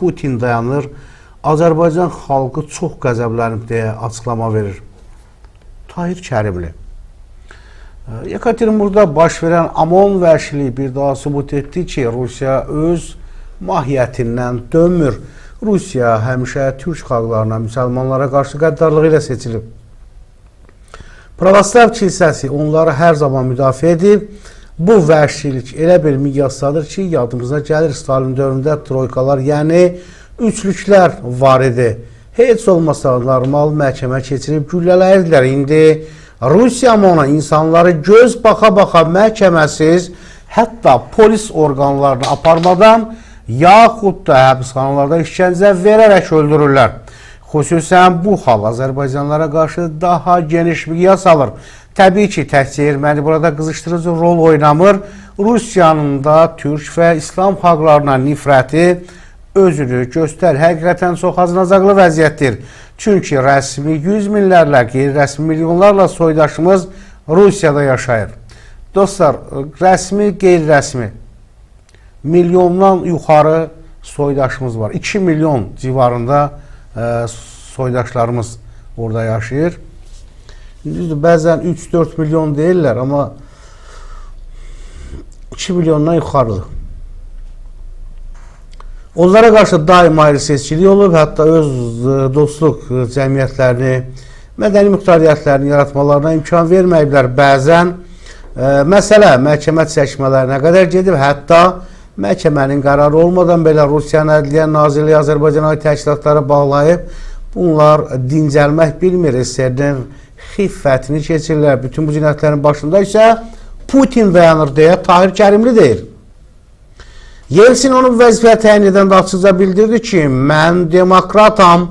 Putin dayanır. Azərbaycan xalqı çox qəzəblənib deyə açıqlama verir. Tahir Kərimli. Yekaterinburqda baş verən OMON vəhşiliyi bir daha sübut etdi ki, Rusiya öz mahiyyətindən dönmür. Rusiya həmişə türk xalqlarına, müsəlmanlara qarşı qəddarlığı ilə seçilib. Pravoslav kilsəsi onları hər zaman müdafiə edib. Bu vəhşilik elə bir miqyasdadır ki, yadımıza gəlir Stalin dövründə troykalar, yəni üçlüklər var idi. Heç olmasa normal məhkəmə keçirib güllələyirdilər. İndi Rusiya ona insanları göz baxa-baxa məhkəməsiz, hətta polis orqanlarını aparmadan yaxud da həbsxanalarda işgəncə verərək öldürürlər. Xüsusən bu hal Azərbaycanlılara qarşı daha geniş miqyas alır. Təbii ki, təkcə erməni burada qızışdırıcı rol oynamır. Rusiyanın da türk və İslam xalqlarına nifrəti özünü göstər. Həqiqətən çox acınacaqlı vəziyyətdir. Çünki rəsmi 100 minlərlə, qeyri-rəsmi milyonlarla soydaşımız Rusiyada yaşayır. Dostlar, rəsmi, qeyri-rəsmi milyondan yuxarı soydaşımız var. 2 milyon civarında soydaşlarımız orada yaşayır. Düzdür, bəzən 3-4 milyon deyirlər, amma 2 milyondan yuxarıdır. Onlara qarşı daim ayrı seçkilik olub, hətta öz dostluq cəmiyyətlərini, mədəni muxtariyyətlərini yaratmalarına imkan verməyiblər. Bəzən məsələ məhkəmə çəkmələrinə qədər gedib, hətta məhkəmənin qərarı olmadan belə Rusiyanın Ədliyyə Nazirliyi Azərbaycana aid təşkilatları bağlayıb, bunlar dincəlmək bilmir, SSR-nin xiffətini keçirirlər. Bütün bu cinayətlərin başında isə Putin dayanır deyə Tahir Kərimli deyir. Yeltsin onu vəzifəyə təyin edəndə açıqca bildirdi ki, mən demokratam,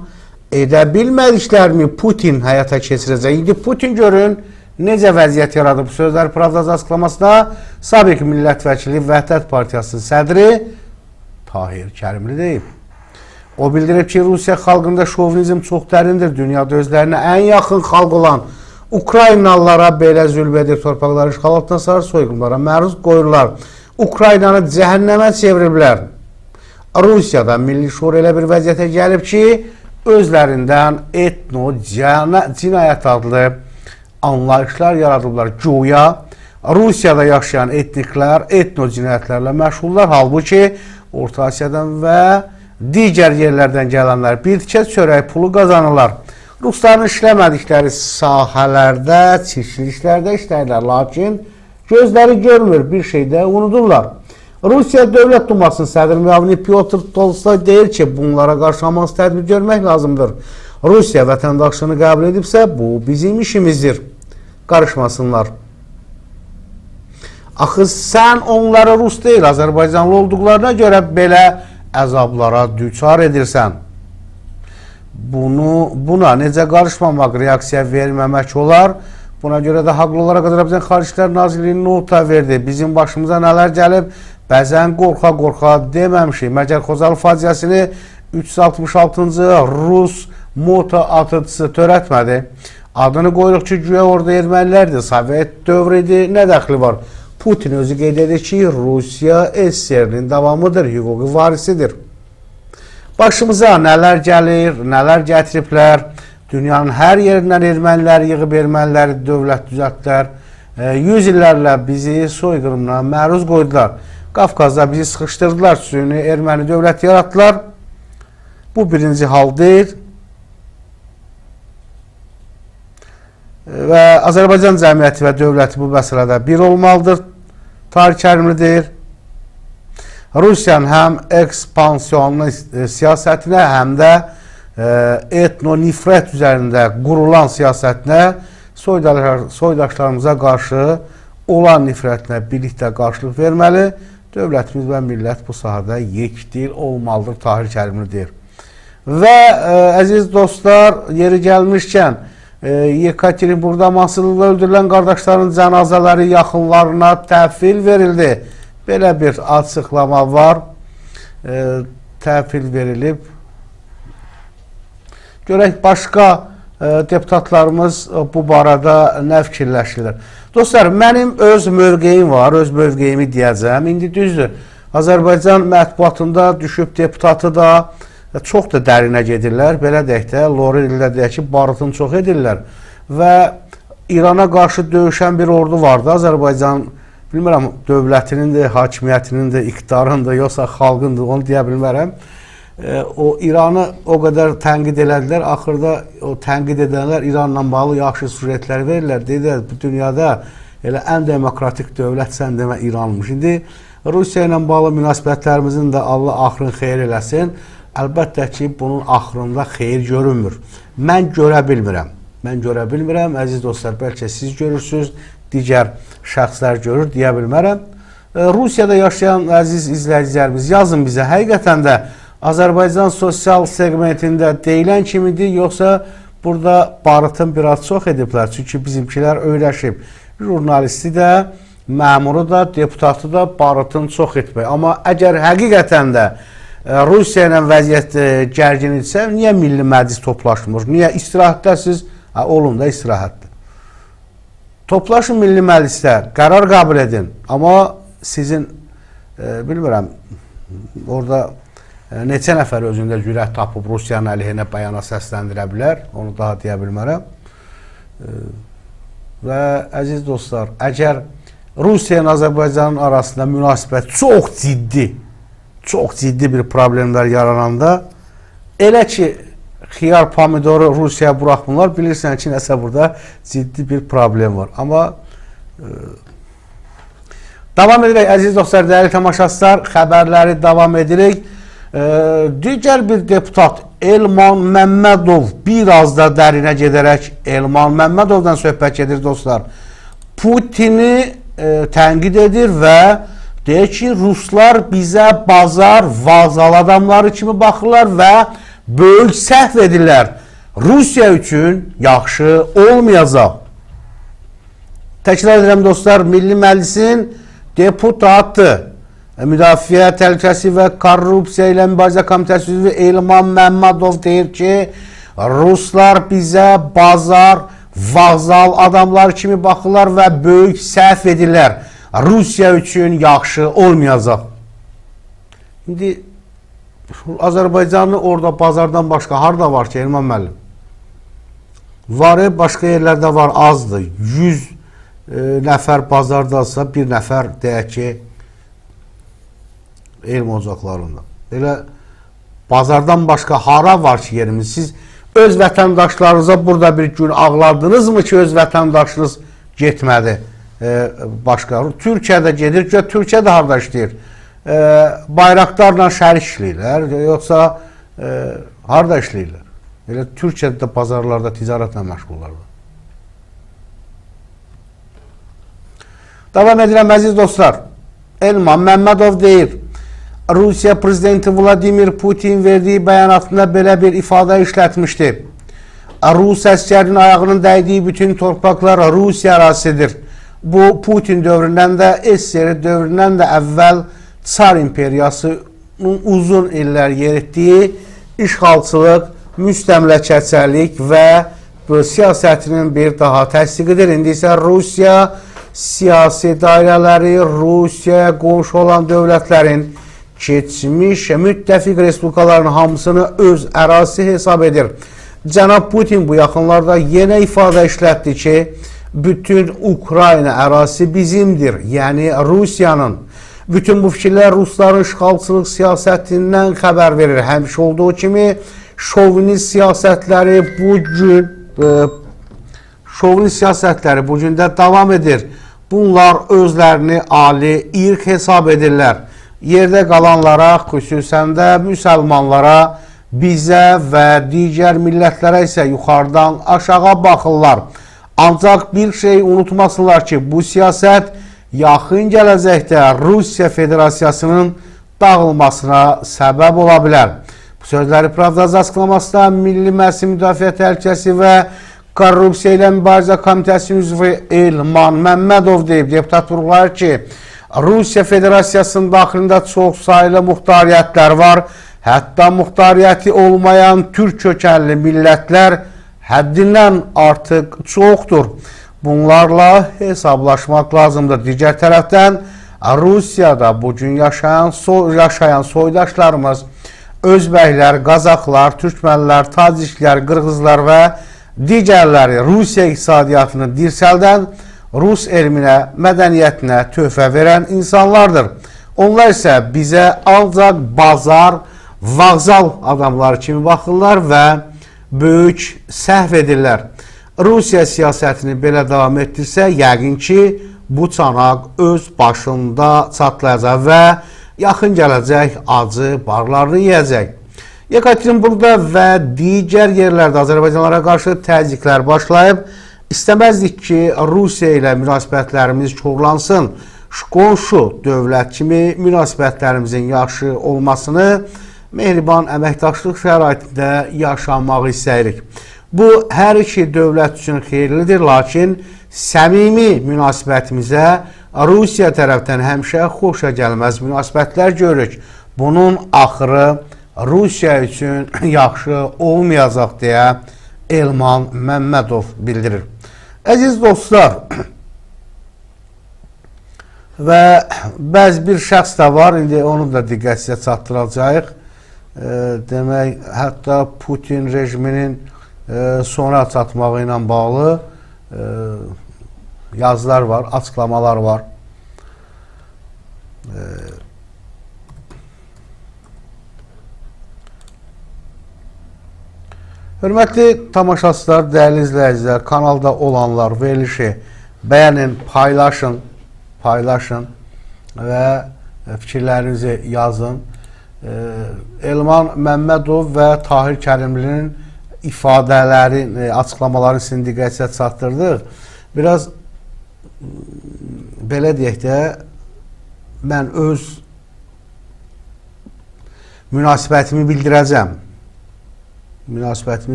edə bilmədiklərimi Putin həyata keçirəcək. İndi Putin görün necə vəziyyət yaradıb. Bu sözlər Pravda açıqlamasında sabiq millət vəkili Vəhdət Partiyasının sədri Tahir Kərimli deyib. O bildirib ki, Rusiya xalqında şovinizm çox dərindir. Dünyada özlərinə ən yaxın xalq olan Ukraynalılara belə zülm edir, torpaqları işğal altına salır, soyqırımlara məruz qoyurlar. Ukraynanı cəhənnəmə çeviriblər. Rusiyada Milli Şura elə bir vəziyyətə gəlib ki, özlərindən etno cinayət adlı anlayışlar yaradıblar. Güya Rusiyada yaşayan etniklər etno cinayətlərlə məşğullar. Halbuki Orta Asiyadan və digər yerlərdən gələnlər bir tikə çörək pulu qazanırlar. Rusların işləmədikləri sahələrdə, çirkinliklərdə işləyirlər. Lakin gözləri görmür, bir şey də unudurlar. Rusiya Dövlət Dumasının sədr müavini Pyotr Tolstoy deyir ki, bunlara qarşı amansız tədbir görmək lazımdır. Rusiya vətəndaşlığını qəbul edibsə, bu bizim işimizdir. Qarışmasınlar. Axı sən onları Rus deyil, Azərbaycanlı olduqlarına görə belə əzablara düçar edirsən. Buna necə qarışmamaq, reaksiya verməmək olar? Buna görə də haqlı olaraq Azərbaycan Xarici İşlər Nazirliyi nota verdi. Bizim başımıza nələr gəlib, bəzən qorxa-qorxa deməmişik. Məgər Xocalı faciəsini 366-cı Rus moto atıcısı törətmədi. Adını qoyuruq ki, güya orada ermənilərdir, Sovet dövrü idi, nə dəxli var? Putin özü qeyd edir ki, Rusiya SSR-nin davamıdır, hüquqi varisidir. Başımıza nələr gəlir, nələr gətiriblər, dünyanın hər yerindən ermənilər yığıb erməniləri dövlət düzəltdilər. 100 illərlə bizi soyqırımına məruz qoydular. Qafqazda bizi sıxışdırdılar, süni erməni dövləti yaratdılar. Bu birinci hal deyil. Və Azərbaycan cəmiyyəti və dövləti bu məsələdə bir olmalıdır. Tahir Kərimli deyir. Rusiyanın həm ekspansiyonlu siyasətinə, həm də etno-nifrət üzərində qurulan siyasətinə, soydaşlarımıza qarşı olan nifrətinə birlikdə qarşılıq verməli. Dövlətimiz və millət bu sahədə yekdil olmalıdır, Tahir Kərimli deyir. Və əziz dostlar, yeri gəlmişkən, Yekaterinburqda amansızlıqla öldürülən qardaşların cənazələri yaxınlarına təhvil verildi. Belə bir açıqlama var. Təhvil verilib. Görək başqa deputatlarımız bu barədə nə fikirləşirlər. Dostlar, mənim öz mövqeyim var, öz mövqeyimi deyəcəm. İndi düzdür, Azərbaycan mətbuatında düşüb deputatı da çox da dərinə gedirlər. Belə deyək də, Lori dildə deyək ki, barıtını çox edirlər. Və İrana qarşı döyüşən bir ordu vardı. Azərbaycan, bilmirəm, dövlətinin də, hakimiyyətinin də, iqtidarın da, yoxsa xalqın da, onu deyə bilmərəm. O İranı o qədər tənqid elədilər. Axırda o tənqid edənlər İranla bağlı yaxşı süjetlər verirlər. Dedilər, bu dünyada elə ən demokratik dövlət sən demə İranmış. İndi Rusiya ilə bağlı münasibətlərimizin də Allah axırın xeyir eləsin. Əlbəttə ki, bunun axırında xeyir görünmür. Mən görə bilmirəm. Mən görə bilmirəm. Əziz dostlar, bəlkə siz görürsünüz, digər şəxslər görür, deyə bilmərəm. Rusiyada yaşayan əziz izləyicilərimiz, yazın bizə. Həqiqətən də Azərbaycan sosial segmentində deyilən kimidir, yoxsa burada barıtın biraz çox ediblər? Çünki bizimkilər öyrəşib. Jurnalisti də, məmuru da, deputatı da barıtın çox etmək. Amma əgər həqiqətən də Rusiya ilə vəziyyət gərgin idisə, niyə Milli Məclis toplaşmır? Niyə istirahətdəsiz? Olun da istirahətdə. Toplaşın Milli Məclisdə, qərar qəbul edin. Amma sizin, bilmirəm, orada neçə nəfər özündə cürət tapıb Rusiyanın əleyhinə bəyanat səsləndirə bilər, onu daha deyə bilmərəm. Və əziz dostlar, əgər Rusiya ilə Azərbaycanın arasında münasibət çox ciddi bir problemlər yarananda, elə ki, xiyar pomidoru Rusiyaya buraxmırlar, bilirsən ki, nəsə burada ciddi bir problem var. Amma davam edirik, əziz dostlar, dəyərli tamaşaçılar, xəbərləri davam edirik. Digər bir deputat Elman Məmmədov biraz da dərinə gedərək Elman Məmmədovdan söhbət gedir dostlar. Putini tənqid edir və deyir ki, Ruslar bizə bazar, vağzal adamları kimi baxırlar və böyük səhv edirlər. Rusiya üçün yaxşı olmayacaq. Təkrar edirəm dostlar, Milli Məclisin deputatı, Müdafiə Təhlükəsi və Korrupsiya ilə Mübarizə Komitəsi üzvü Elman Məmmədov deyir ki, Ruslar bizə bazar, vağzal adamlar kimi baxırlar və böyük səhv edirlər. Rusiya üçün yaxşı olmayacaq. İndi Azərbaycanlı orada bazardan başqa harda var ki, Elman müəllim? Var, başqa yerlərdə var, azdır. 100 nəfər bazardadsa, bir nəfər deyək ki, elm ocaqlarında. Elə bazardan başqa hara var ki yerimiz? Siz öz vətəndaşlarınıza burada bir gün ağladınız mı ki, öz vətəndaşınız getmədi başqa? Türkiyədə gedir, Türkiyə də harada işləyir? Bayraqdarla şərik işləyirlər, yoxsa harada işləyirlər? Elə Türkiyədə də bazarlarda ticarətlə məşğullardır. Davam edirəm, əziz dostlar. Elman Məmmədov deyir, Rusiya Prezidenti Vladimir Putin verdiyi bəyanatında belə bir ifadə işlətmişdi. Rus əskərinin ayağının dəydiyi bütün torpaqlar Rusiya ərazisidir. Bu, Putin dövründən də, SSR dövründən də əvvəl Çar İmperiyasının uzun illər yeritdiyi işğalçılıq, müstəmləkəçilik və siyasətinin bir daha təsdiqidir. İndi isə Rusiya siyasi dairələri, Rusiyaya qonşu olan dövlətlərin keçmiş müttəfiq respublikaların hamısını öz ərazisi hesab edir. Cənab Putin bu yaxınlarda yenə ifadə işlətdi ki, bütün Ukrayna ərazisi bizimdir, yəni Rusiyanın. Bütün bu fikirlər Rusların işğalçılıq siyasətindən xəbər verir. Həmişə olduğu kimi şovinist siyasətləri bu gün də davam edir. Bunlar özlərini ali irq hesab edirlər. Yerdə qalanlara, xüsusən də müsəlmanlara, bizə və digər millətlərə isə yuxarıdan aşağı baxırlar. Ancaq bir şey unutmasınlar ki, bu siyasət yaxın gələcəkdə Rusiya Federasiyasının dağılmasına səbəb ola bilər. Bu sözləri Pravda açıqlamasında Milli Məclis Müdafiə Təhlükəsi və Korrupsiya ilə Mübarizə Komitəsinin üzvü Elman Məmmədov deyib. Deputat vurğulayır ki, Rusiya Federasiyasının daxilində çox saylı muxtariyyətlər var. Hətta muxtariyyəti olmayan türk kökənli millətlər həddindən artıq çoxdur. Bunlarla hesablaşmaq lazımdır. Digər tərəfdən Rusiyada bugün yaşayan soydaşlarımız Özbəklər, Qazaxlar, Türkmənlər, Taciklər, Qırğızlar və digərləri Rusiya iqtisadiyyatını dirsəldən Rus elminə, mədəniyyətinə töhfə verən insanlardır. Onlar isə bizə ancaq bazar, vağzal adamları kimi baxırlar və böyük səhv edirlər. Rusiya siyasətini belə davam etdirsə, yəqin ki, bu çanaq öz başında çatlayacaq və yaxın gələcək acı barlarını yeyəcək. Yekaterinburqda və digər yerlərdə Azərbaycanlara qarşı təzyiqlər başlayıb. İstəməzdik ki, Rusiya ilə münasibətlərimiz korlansın. Qonşu dövlət kimi münasibətlərimizin yaxşı olmasını mehriban əməkdaşlıq şəraitində yaşamağı istəyirik. Bu, hər iki dövlət üçün xeyirlidir, lakin səmimi münasibətimizə Rusiya tərəfdən həmişə xoşa gəlməz münasibətlər görürük. Bunun axırı Rusiya üçün yaxşı olmayacaq deyə Elman Məmmədov bildirir. Əziz dostlar, və bəzi bir şəxs də var, indi onu da diqqət sizə çatdıracağıq. Demək, hətta Putin rejiminin sona çatmağı ilə bağlı yazılar var, açıqlamalar var. Hörmətli tamaşaçılar, dəyərli izləyicilər, kanalda olanlar verilişi bəyənin, paylaşın və fikirlərinizi yazın. Elman Məmmədov və Tahir Kərimlinin ifadələri, açıqlamalarını sizin diqqətinizə çatdırdıq. Biraz belə deyək də, mən öz münasibətimi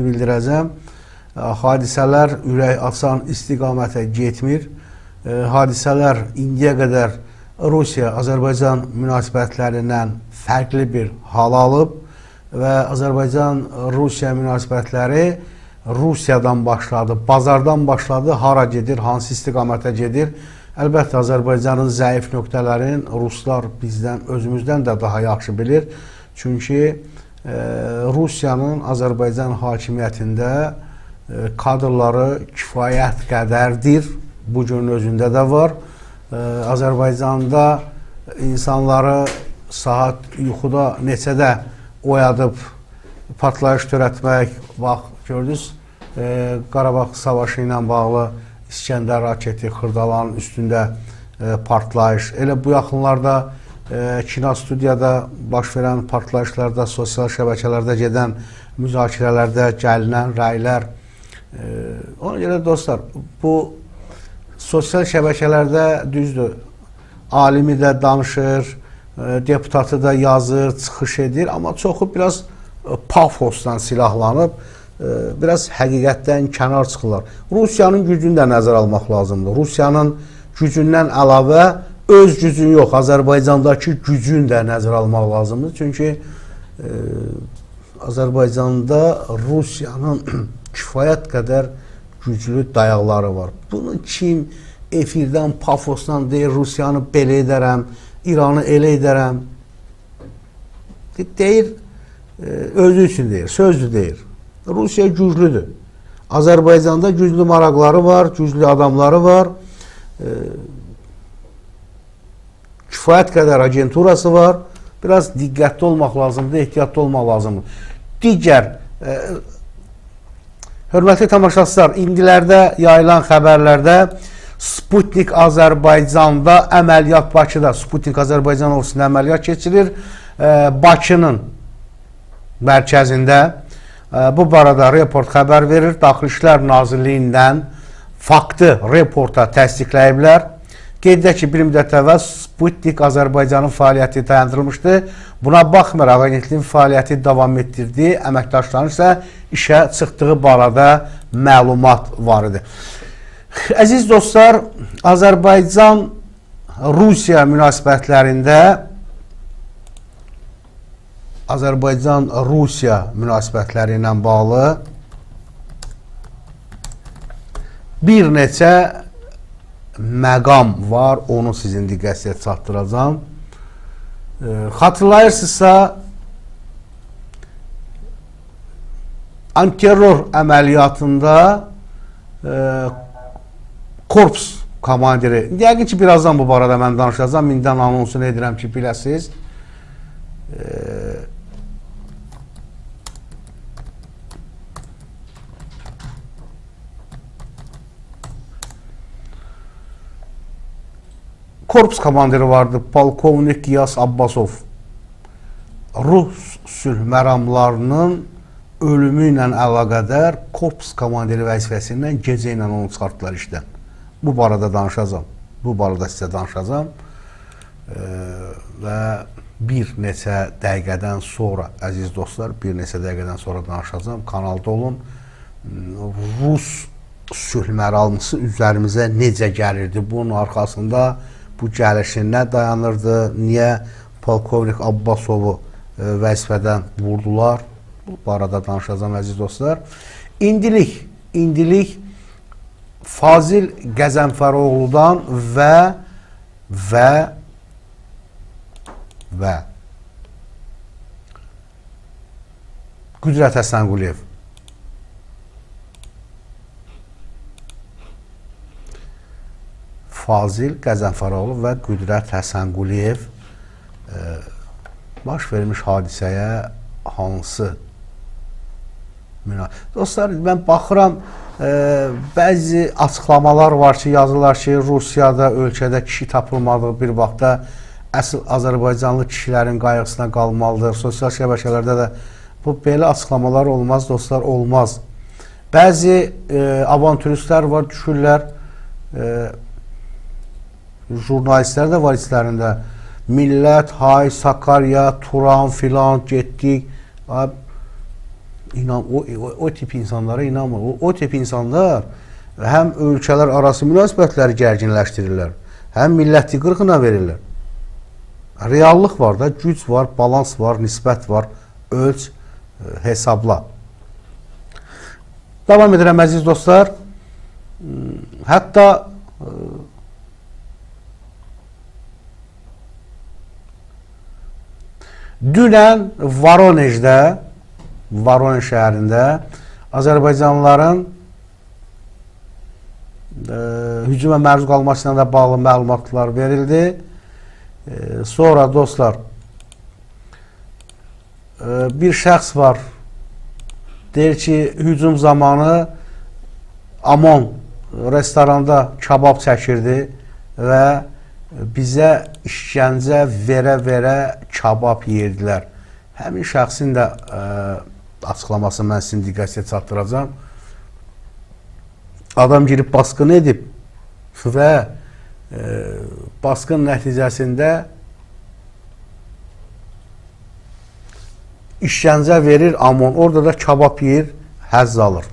bildirəcəm. Hadisələr ürək açan istiqamətə getmir. Hadisələr indiyə qədər Rusiya-Azərbaycan münasibətlərindən fərqli bir hal alıb və Azərbaycan-Rusiya münasibətləri Rusiyadan başladı, bazardan başladı, hara gedir, hansı istiqamətə gedir. Əlbəttə, Azərbaycanın zəif nöqtələrini ruslar bizdən, özümüzdən də daha yaxşı bilir. Çünki Rusiyanın Azərbaycan hakimiyyətində kadrları kifayət qədərdir. Bugünün özündə də var. Azərbaycanda insanları saat yuxuda neçədə oyadıb partlayış törətmək, bax, gördünüz, Qarabağ savaşı ilə bağlı İskəndər raketi Xırdalanın üstündə partlayış. Elə bu yaxınlarda kino studiyada baş verən partlayışlarda, sosial şəbəkələrdə gedən müzakirələrdə gəlinən rəylər. Ona görə dostlar, bu sosial şəbəkələrdə düzdür, alimi də danışır, deputatı da yazır, çıxış edir, amma çoxu biraz pafosdan silahlanıb, biraz həqiqətdən kənar çıxırlar. Rusiyanın gücünü də nəzərə almaq lazımdır. Rusiyanın gücündən əlavə öz gücünü yox, Azərbaycandakı gücünü də nəzərə almaq lazımdır. Çünki Azərbaycanda Rusiyanın kifayət qədər güclü dayaqları var. Bunu kim efirdən, pafosdan deyir, Rusiyanı belə edərəm, İranı elə edərəm, deyir, özü üçün deyir, sözdür deyir. Rusiya güclüdür. Azərbaycanda güclü maraqları var, güclü adamları var. Kifayət qədər agenturası var. Biraz diqqətli olmaq lazımdır, ehtiyatlı olmaq lazımdır. Digər, hörmətli tamaşaçılar, indilərdə yayılan xəbərlərdə Sputnik Azərbaycanda əməliyyat Bakıda, Sputnik Azərbaycan ofisində əməliyyat keçirir. Bakının mərkəzində bu barədə Report xəbər verir. Daxili İşlər Nazirliyindən faktı Reporta təsdiqləyiblər. Qeyd edək ki, bir müddət əvvəl Sputnik Azərbaycanın fəaliyyəti dayandırılmışdı. Buna baxmayaraq agentliyin fəaliyyəti davam etdirdiyi, əməkdaşların isə işə çıxdığı barədə məlumat var idi. Əziz dostlar, Azərbaycan-Rusiya münasibətlərində Azərbaycan-Rusiya münasibətləri ilə bağlı bir neçə məqam var, onu sizin diqqətinizə çatdıracağam. Xatırlayırsınızsa, antiterror əməliyyatında korpus komandiri, yəqin ki, birazdan bu barədə mən danışacağam, indidən anonsunu edirəm ki, biləsiniz. Korpus komandiri vardı, polkovnik Qiyas Abbasov. Rus sülh məramlarının ölümü ilə əlaqədar korpus komandiri vəzifəsindən gecə ilə onu çıxartdılar işdən. Bu barədə danışacağam. Bu barədə sizə danışacağam. Və bir neçə dəqiqədən sonra, əziz dostlar, bir neçə dəqiqədən sonra danışacağam. Kanalda olun. Rus sülh məramlısı üzərimizə necə gəlirdi? Bunun arxasında bu gəlişin nə dayanırdı? Niyə polkovnik Abbasovu vəzifədən vurdular? Bu barədə danışacağam, əziz dostlar. İndilik Fazil Qəzənfəroğlu'dan və Qüdrət Həsənquliyev. Fazil Qəzənfəroğlu və Qüdrət Həsənquliyev baş vermiş hadisəyə hansı Dostlar, mən baxıram, bəzi açıqlamalar var ki, yazırlar ki, Rusiyada ölkədə kişi tapılmadığı bir vaxtda əsl azərbaycanlı kişilərin qayğısına qalmalıdır. Sosial şəbəkələrdə də bu belə açıqlamalar olmaz, dostlar, olmaz. Bəzi avantüristlər var, düşürlər, jurnalistlər də var içlərində. Millət, hay, Sakarya, Turan filan getdik. İnan, o tip insanlara inanmır. O tip insanlar həm ölkələr arası münasibətləri gərginləşdirirlər, həm milləti qırğına verirlər. Reallıq var da, güc var, balans var, nisbət var, ölç, hesabla. Davam edirəm, əziz dostlar. Hətta dünən Voronejdə, Voronej şəhərində Azərbaycanlıların hücuma məruz qalmasına da bağlı məlumatlar verildi. Sonra dostlar, bir şəxs var, deyir ki, hücum zamanı Amon restoranda kabab çəkirdi və bizə işgəncə verə-verə kabab yeyirdilər. Həmin şəxsin də açıqlamasını mən sizin diqqətinizə çatdıracağam. Adam girib basqın edib və basqın nəticəsində işgəncə verir Amon. Orada da kabab yeyir, həzz alır.